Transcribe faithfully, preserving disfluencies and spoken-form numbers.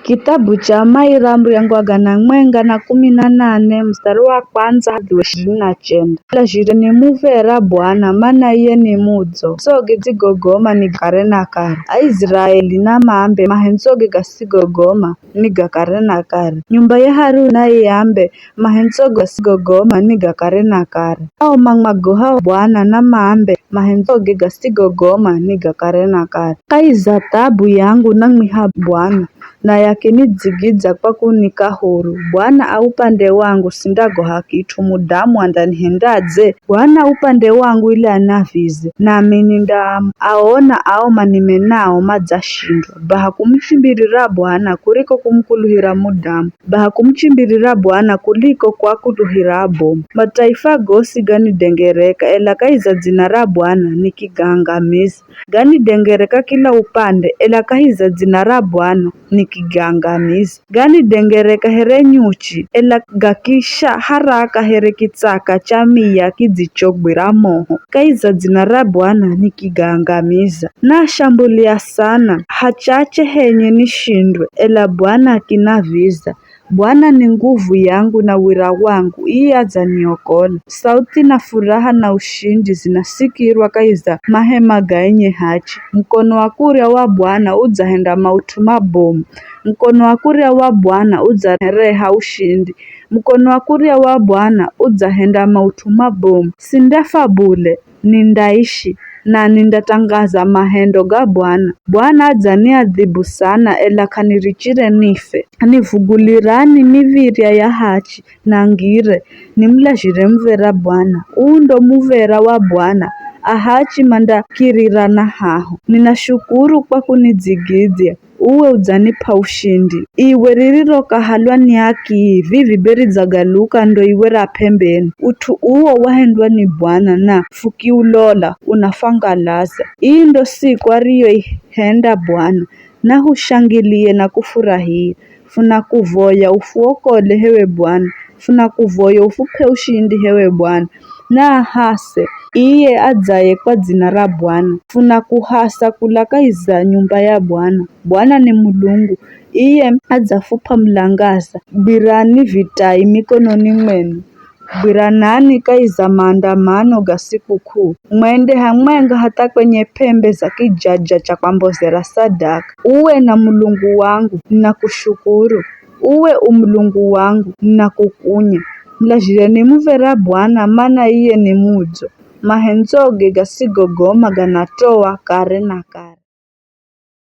Kitabu cha Maira muryango wa gana mwenga na kumi na nane, mstari wa kwanza hadi wa ishirini na chenda. Mulazhire ni muv̱era Bwana, mana iye ni mudzo. Tsoge dzigogoma ni kare na kare. Aiziraeli namaambe, mahendzo ge gasigogoma ni ga kare na kare. Nyumba ya Haruni nayiambe, mahendzo ge gasigogoma ni ga kare na kare. Ao mamwagohao Bwana namaambe, mahendzo ge gasigogoma ni ga kare na kare. Kahi za taabu yangu namwiha Bwana, naye akinidzigidza kwa kunika huru. Bwana a upande wangu, sindagoha kit'u, mudamu andanihendadze? Bwana upande wangu ili anavize, nami nindaaona ao manimenao madzashindwa. Baha kumuchimbirira Bwana kuriko kumukuluhira mudamu, baha kumuchimbirira Bwana kuliko kuakuluhira abomu. Mataifa gosi ganidengereka, ela kahi za dzina ra Bwana nikigaangamiza. Ganidengereka kila upande, ela kahi za dzina ra Bwana nikigaangamiza. Ganidengereka here nyuchi, ela gakisha haraka here kitsaka cha miya kidzichogwira moho. Kahi za dzina ra Bwana nikigaangamiza. Nashambulia sana, hachache henye nishindwe, ela Bwana akinaviza. Bwana ni nguvu yangu na wira wangu, iye adzaniokola. Sauthi na furaha na ushindi zinasikirwa kahi za mahema ga enye hachi. Mukono wa kurya wa Bwana udzahenda maut'u mabomu. Mukono wa kurya wa Bwana udzareha ushindi. Mukono wa kurya wa Bwana udzahenda maut'u mabomu. Sindafa bule, nindaishi, na nindatangaza mahendo ga Bwana. Bwana adzaniadhibu sana, ela k'anirichire nife. Nivugulirani miv̱irya ya hachi, na ngire, nimulazhire muv̱era Bwana. Uu ndo muv̱era wa Bwana, ahachi mandakirirana haho. Ninashukuru kwa kunidzigidzya, uwe udzanip'a ushindi. Iwe ririrokahalwa ni akii, vivi be ridzagaluka ndo iwe ra p'embeni. Ut'u uwo wahendwa ni Bwana, na fukiulola, unafwangalaza. Ii ndo siku ariyoihenda Bwana, nahushangilie na kufurahia. Funakuvoya ufuokole hewe Bwana, funakuvoya ufup'e ushindi hewe Bwana. Naahase iye adzaye kwa dzina ra Bwana. Funakuhasa kula kahi za nyumba ya Bwana. Bwana ni Mulungu, iye adzafup'a mulangaza. Gwirani vitai mikononi mwenu. Gwiranani kahi za maandamano ga sikuk'uu. Mwende hamwenga hatha kwenye p'embe za kijaja cha kwambozera sadaka. Uwe na Mulungu wangu, ninakushukuru. Uwe u Mulungu wangu, ninakukunya. Mulazhireni muv̱era Bwana, mana iye ni mudzo. Mahendzoge gasigogoma ganatoa kare na kare.